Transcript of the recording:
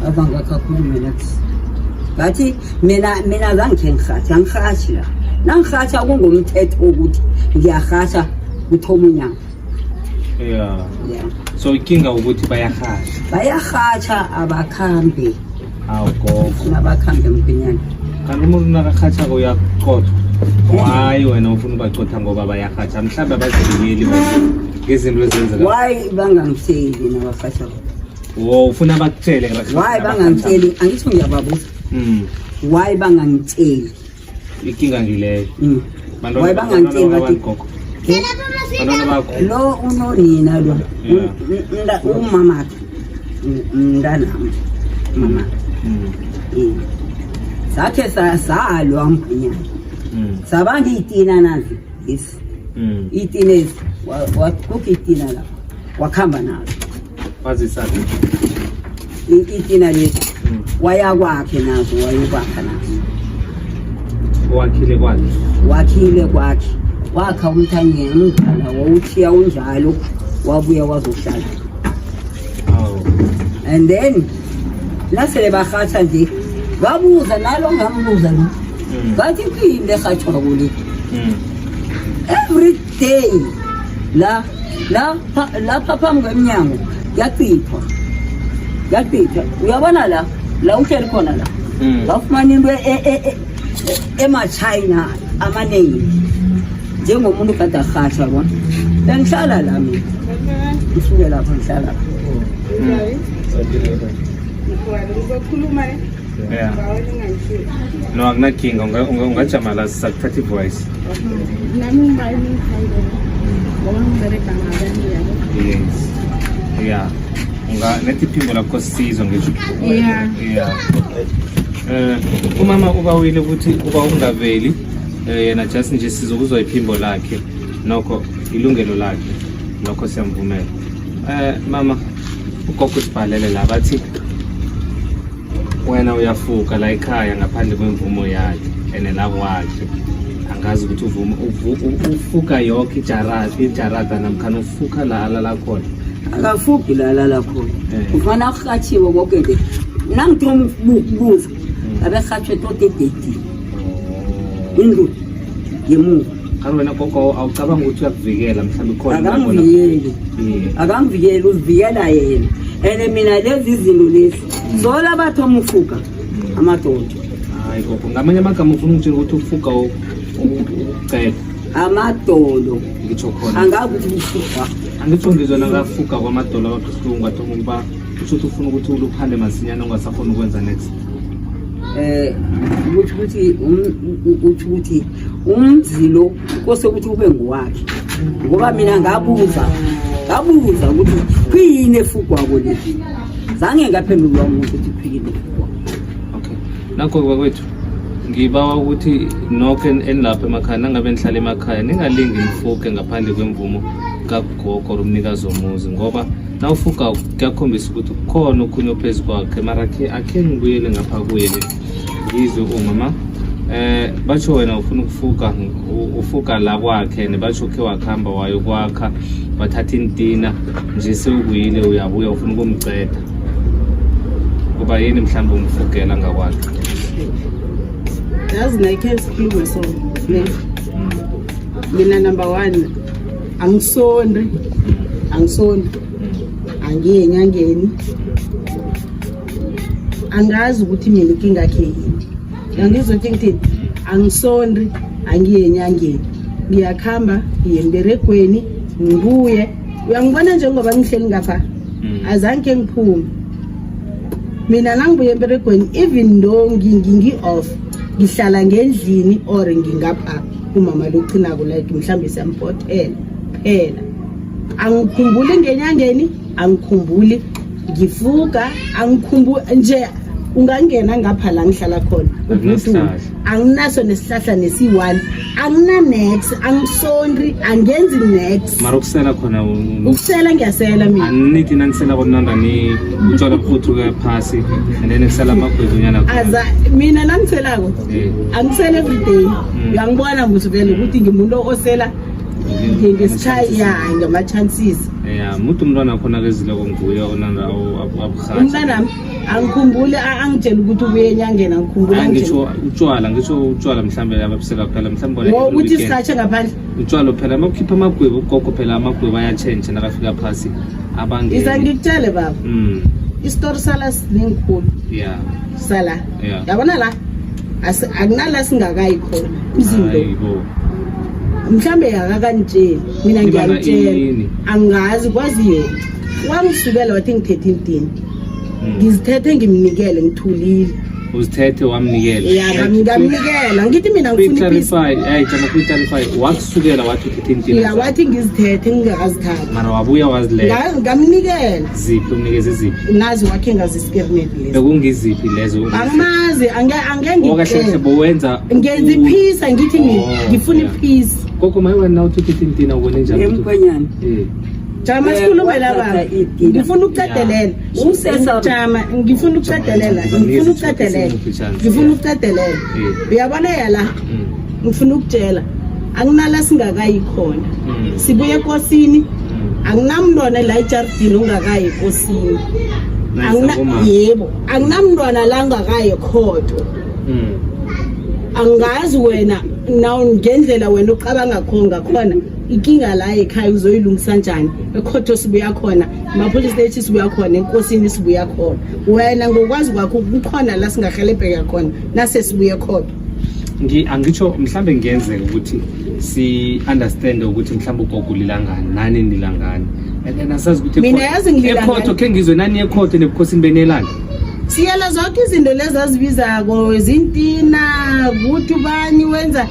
Abangakho akhulume nathi. Ngathi mina zangikhe ngirhatjha, angirhatjhi la. Nangirhatjha kungumthetho ukuthi ngiyarhatjha kuthoma unyaka. Yeah. Yeah. So inkinga ukuthi bayarhatjha. Bayarhatjha abakhambi. Awu gogo. Nabakhambe mkhwenyana. Kanti umuntu nakarhatjhako uyaqothwa. Why wena ufuna ubaqotha ngoba bayarhatjha? Mhlawumbe abazivikeli bona ngezinto ezenzeka. Why bangangitsheli nabarhatjhako? Wo ufuna bakutshele. Why bangangitsheli? Angithi ngiyababuza. Why bangangitsheli? Ikinga ngileyo. Why bangangitsheli bathi gogo? Bantwana bakho. Lo unonina lo. Umamakhe. Mntanami. Mamakhe. Sakhe salwa mkhwenyana. Sabanga itina nazi. Yes. Itina ezi. Wakhupha itina lapha. Wakhamba nazo. Wazisaphi? Itina lezi. Waya kwakhe nazo wayokwakha nazo. Wakhile kwakhe. Wakhile kwakhe. Wakha umthanyelo umdala wawuthiya unjalo wabuya wazohlala. Oh. And then nasele barhatjha nje ngabuza nalo ngambuza lo. Ngathi kuyini lerhatjhwako le? Every day la la lapha phambi kwemnyango kuyacithwa. Kuyacithwa. Uyabona la la uhleli khona la. Ngafumana into emaChina amaningi njengomuntu kade arhatjha bona. Bengihlala la mina. Ngisuke lapha ngihlala la. Yeah. No, akunakinga ungajama la sizakuthatha i-voice. Yes. Yeah. Unga nethi iphimbo lakho sizwa ngisho. Yeah. Yeah. Umama ubawile ukuthi uba ungaveli yena just nje sizokuzwa iphimbo lakhe. Nokho ilungelo lakhe. Nokho siyamvumela. Mama ugogo usibhalele la bathi wena uyafuka la ekhaya ngaphandle kwemvumo yakhe ene la kwakhe angazi ukuthi uvuma ufuka yonke ijarada namkhana ufuka la alala khona. Akafuki la alala khona. Ufana kurhatshiwe konke nje. Nangithoma ukubuza aberhatshwe tote dedi. Indlu ngemuva. Kanti wena gogo awucabanga ukuthi uyakuvikela mhlawumbe khona Akangivikeli. Akangivikeli uzivikela yena. Ene mina lezi izinto lezi zola bathoma ufuka amadoda. Hayi gogo, ngamanye amagama ufuna ungitshela ukuthi ufuka ukucela. Amadolo. Ngitsho khona. Angazi ukuthi ufuka. Angitsho ngizwa nakafuka kwamadolo ababuhlungu athoma ukuba kusho ukuthi ufuna ukuthi uluphande masinyane ungasakhona ukwenza next. Ukuthi ukuthi ukuthi umzi lo kose ukuthi ube ngowakhe. Ngoba mina ngabuza ukuthi kuyini efugwako le. Zange ngaphendulwa umuntu ukuthi kuyini efugwako. Okay. Nakho bakwethu ngibawa ukuthi nokho enilapha emakhaya nangabe nihlala emakhaya ningalingi nifuke ngaphandle kwemvumo kagogo or umnikazi womuzi ngoba nawufuka kuyakhombisa ukuthi kukhona okhunye ophezu kwakhe mara akhe ngibuyele ngapha kuye le ngizwe umama batsho wena ufuna ukufuka ufuka la kwakhe nebatsho khe wakhamba wayokwakha wathatha intina nje sewubuyile uyabuya ufuna ukumceda kuba yini mhlawumbe umfugela ngakwakhe? Yazi nayikhe sikhulume so ne mina number 1 angisondri angiye enyangeni angazi ukuthi mina inkinga yakhe yini. Angizwa ukuthi ngithini angisondri angiye enyangeni ngiyakhamba ngiye emberegweni ngibuye uyangibona njengoba ngihleli ngapha azange ngiphume mina nangibuye emberegweni even though ngi-off ngihlala ngendlini or ngingapha umama lochinako like mhlawumbe siyampothela phela angikhumbuli ngenyangeni angikhumbuli ngifuka angikhumbuli nje ungangena ngapha la ngihlala khona anginaso nesihlahla nesi-one angina nex angisondri angenzi nex mara ukusela khona ukusela ngiyasela mina anithi nanisela konanda ni utshwala bukhuthuka phasi and then kusela amagwebunyana aza mina nangiselako angisela every day uyangibona musu vele ukuthi ngimuntu osela ngesitshaya ngama-chances. Ya, muthi umntwana khona kezileko nguye onanda aburhatjha. Umntwanami angikhumbuli angitshela ukuthi ubuye enyangeni, angikhumbuli. Hayi, angitshela. Ngisho utshwala, ngisho utshwala mhlambe ababusela phela mhlambe bona every Ngokuthi weekend. sihatshe ngaphandle. Utshwala phela makukhipha amagwebu ugogo, phela amagwebu ayatshentsha nakafika phasi Iza abangeni. Ngikutshele baba, isitori sala siningi khulu. Sala yabona la akunala singakayi khona mzini lo. Hayibo. Mhlambe akakangitsheli mina. Ibanga Ngiyamtshela. ini? Angazi, kwazi yena. Wangisukela wathi ngithethe intini. Ngizithethe, ngimnikele, ngithulile. Uzithethe wamnikela? Ya, ngamnikela, ngithi mina ngifuna ipeace. Kuyi-clarify, hey, jama, kuyi-clarify, wakusukela wathi uthethe iintina? Ya, wathi ngizithethe ngingakazithathi. Mara wabuya waziletha? Ngamnikela. Ziphi? Umnikeze ziphi? Nazi wakhe ngaziskerneti lezi. Bekungiziphi lezo? Angimazi, angeke. Okahle hle Ngikutshele. bowenza Ngenza ipeace, angithi mina ngifuna ipeace. Gogo, maye wena nawuthi uthethe iintina ubone njani? Emkhwenyana. Jama, sikhulume la baba. Wathatha itina. Ngifuna ukuqedelela. Jama, ngifuna ukuqedelela, ngifuna ukuqedelela, ngifuna ukuqedelela. Uyabona yala, ngifuna ukutshela akunala singakayi khona. Sibuye ekosini. Anginamntwana la ejardini ongakayi ekosini. Nice, akuma. Yebo, anginamntwana la ongakayi ekhotho. Angazi wena naw ngendlela wena ucabanga khona ngakhona, inkinga la ekhaya uzoyilungisa njani. Ekhotho sibuya khona, ma-police station sibuya khona, enkosini sibuya khona. Wena ngokwazi kwakho kukhona la singahelebheka khona nase sibuye khona? Angitsho mhlambe ngiyenzeka ukuthi si-understande ukuthi mhlawumbe ugogo ulilangani nani nilangani, and then asazi ukuthi Mina yazi ngilila ekhotho ngani. Khe ngizwe nani ekhotho nebukhosini benelani? Siyela zonke izinto lezi azibizako zintina, kuthi ubani wenza.